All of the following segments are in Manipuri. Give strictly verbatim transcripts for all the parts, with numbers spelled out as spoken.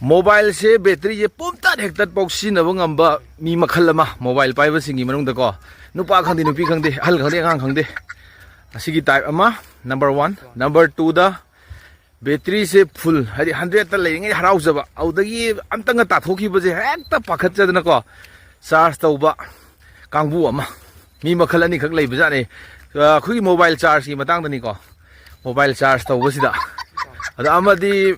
ꯃꯣꯕꯥꯏꯜꯁꯦ ꯕꯦꯇ꯭ꯔꯤꯁꯦ ꯄꯨꯝꯇꯠ ꯍꯦꯛꯇꯠ ꯐꯥꯎ ꯁꯤꯖꯤꯟꯅꯕ ꯉꯝꯕ ꯃꯤ ꯃꯈꯜ ꯑꯃ, ꯃꯣꯕꯥꯏꯜ ꯄꯥꯏꯕꯁꯤꯡꯒꯤ ꯃꯅꯨꯡꯗꯀꯣ, ꯅꯨꯄꯥ ꯈꯪꯗꯦ, ꯅꯨꯄꯤ ꯈꯪꯗꯦ, ꯑꯍꯜ ꯈꯪꯗꯦ, ꯑꯉꯥꯡ ꯈꯪꯗꯦ, ꯑꯁꯤꯒꯤ ꯇꯥꯏꯞ ꯑꯃ, ꯅꯝꯕꯔ ꯋꯥꯟ꯫ ꯅꯝꯕꯔ ꯇꯨꯗ, ꯕꯦꯇ꯭ꯔꯤꯁꯦ ꯐꯨꯜ, ꯍꯥꯏꯗꯤ ꯍꯟꯗ꯭ꯔꯦꯠꯇ ꯂꯩꯔꯤꯉꯩ ꯍꯔꯥꯎꯖꯕ, ꯑꯗꯨꯗꯒꯤ ꯑꯝꯇꯪꯒ ꯇꯥꯊꯣꯛꯈꯤꯕꯁꯦ ꯍꯦꯛꯇ ꯄꯥꯈꯠꯆꯗꯅꯀꯣ, ꯆꯥꯔꯖ ꯇꯧꯕ ꯀꯥꯡꯕꯨ ꯑꯃ, ꯃꯤ ꯃꯈꯜ ꯑꯅꯤꯈꯛ ꯂꯩꯕꯖꯥꯠꯅꯤ꯫ ꯑ, ꯑꯩꯈꯣꯏꯒꯤ ꯃꯣꯕꯥꯏꯜ ꯆꯥꯔꯖꯀꯤ ꯃꯇꯥꯡꯗꯅꯤꯀꯣ, ꯃꯣꯕꯥꯏꯜ ꯆꯥꯔꯖ ꯇꯧꯕꯁꯤꯗ꯫ ꯑꯗ ꯑꯃꯗꯤ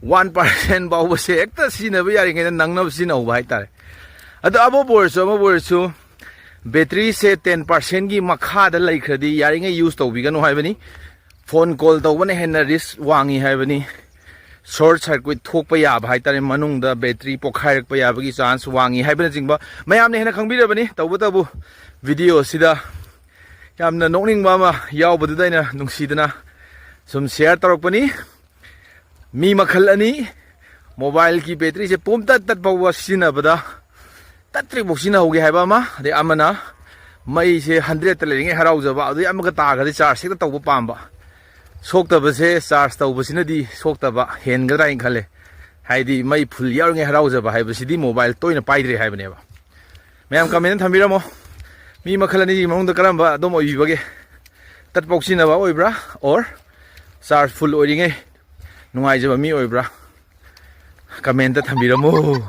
ꯋꯥꯟ ꯄꯥꯔꯁꯦꯟ ꯐꯥꯎꯕꯁꯦ ꯍꯦꯛꯇ ꯁꯤꯖꯤꯟꯅꯕ ꯌꯥꯔꯤꯉꯩꯗ ꯅꯪꯅꯕ ꯁꯤꯖꯤꯟꯅꯍꯧꯕ ꯍꯥꯏꯇꯥꯔꯦ꯫ ꯑꯗꯣ ꯑꯃꯕꯨ ꯑꯣꯏꯔꯁꯨ, ꯑꯃꯕꯨ ꯑꯣꯏꯔꯁꯨ, ꯕꯦꯇ꯭ꯔꯤꯁꯦ ꯇꯦꯟ ꯄꯥꯔꯁꯦꯟꯒꯤ ꯃꯈꯥꯗ ꯂꯩꯈ꯭ꯔꯗꯤ ꯌꯥꯔꯤꯉꯩ ꯌꯨꯁ ꯇꯧꯕꯤꯒꯅꯨ ꯍꯥꯏꯕꯅꯤ꯫ ꯐꯣꯟ ꯀꯣꯜ ꯇꯧꯕꯅ ꯍꯦꯟꯅ ꯔꯤꯁꯛ ꯋꯥꯡꯉꯤ ꯍꯥꯏꯕꯅꯤ꯫ ꯁꯣꯔꯠ ꯁꯔꯀ꯭ꯌꯨꯠ ꯊꯣꯛꯄ ꯌꯥꯕ ꯍꯥꯏꯇꯥꯔꯦ, ꯃꯅꯨꯡꯗ ꯕꯦꯇ꯭ꯔꯤ ꯄꯣꯛꯈꯥꯏꯔꯛꯄ ꯌꯥꯕꯒꯤ ꯆꯥꯟꯁ ꯋꯥꯡꯉꯤ ꯍꯥꯏꯕꯅꯆꯤꯡꯕ ꯃꯌꯥꯝꯅ ꯍꯦꯟꯅ ꯈꯪꯕꯤꯔꯕꯅꯤ꯫ ꯇꯧꯕꯇꯕꯨ, ꯚꯤꯗꯤꯑꯣꯁꯤꯗ ꯌꯥꯝꯅ ꯅꯣꯛꯅꯤꯡꯕ ꯑꯃ ꯌꯥꯎꯕꯗꯨꯗ ꯑꯩꯅ ꯅꯨꯡꯁꯤꯗꯅ ꯁꯨꯝ ꯁꯤꯌꯔ ꯇꯧꯔꯛꯄꯅꯤ꯫ ꯃꯤ ꯃꯈꯜ ꯑꯅꯤ, ꯃꯣꯕꯥꯏꯜꯒꯤ ꯕꯦꯇ꯭ꯔꯤꯁꯦ ꯄꯨꯝꯇꯠ ꯇꯠ ꯐꯥꯎꯕ ꯁꯤꯖꯤꯟꯅꯕꯗ, ꯇꯠꯇ꯭ꯔꯤꯐꯥꯎ ꯁꯤꯖꯤꯟꯅꯍꯧꯒꯦ ꯍꯥꯏꯕ ꯑꯃ, ꯑꯗꯩ ꯑꯃꯅ ꯃꯩꯁꯦ ꯍꯟꯗ꯭ꯔꯦꯠꯇ ꯂꯩꯔꯤꯉꯩ ꯍꯔꯥꯎꯖꯕ, ꯑꯗꯨꯗꯩ ꯑꯃꯒ ꯇꯥꯈ꯭ꯔꯗꯤ ꯆꯥꯔꯖ ꯍꯦꯛꯇ ꯇꯧꯕ ꯄꯥꯝꯕ꯫ ꯁꯣꯛꯇꯕꯁꯦ ꯆꯥꯔꯖ ꯇꯧꯕꯁꯤꯅꯗꯤ ꯁꯣꯛꯇꯕ ꯍꯦꯟꯒꯗ꯭ꯔꯥ ꯍꯥꯏꯅ ꯈꯜꯂꯦ꯫ ꯍꯥꯏꯗꯤ ꯃꯩ ꯐꯨꯜ ꯌꯥꯎꯔꯤꯉꯩ ꯍꯔꯥꯎꯖꯕ ꯍꯥꯏꯕꯁꯤꯗꯤ ꯃꯣꯕꯥꯏꯜ ꯇꯣꯏꯅ ꯄꯥꯏꯗ꯭ꯔꯦ ꯍꯥꯏꯕꯅꯦꯕ꯫ ꯃꯌꯥꯝ ꯀꯃꯦꯟ ꯊꯝꯕꯤꯔꯝꯃꯣ, ꯃꯤ ꯃꯈꯜ ꯑꯅꯤꯒꯤ ꯃꯅꯨꯡꯗ ꯀꯔꯝꯕ ꯑꯗꯣꯝ ꯑꯣꯏꯕꯤꯕꯒꯦ? ꯇꯠꯐꯥꯎ ꯁꯤꯖꯤꯟꯅꯕ ꯑꯣꯏꯕ꯭ꯔꯥ, ꯑꯣꯔ ꯆꯥꯔꯖ ꯐꯨꯜ ꯑꯣꯏꯔꯤꯉꯩ ꯅꯨꯡꯉꯥꯏꯖꯕ ꯃꯤ ꯑꯣꯏꯕ꯭ꯔꯥ? ꯀꯃꯦꯟꯇ ꯊꯝꯕꯤꯔꯝꯃꯨ꯫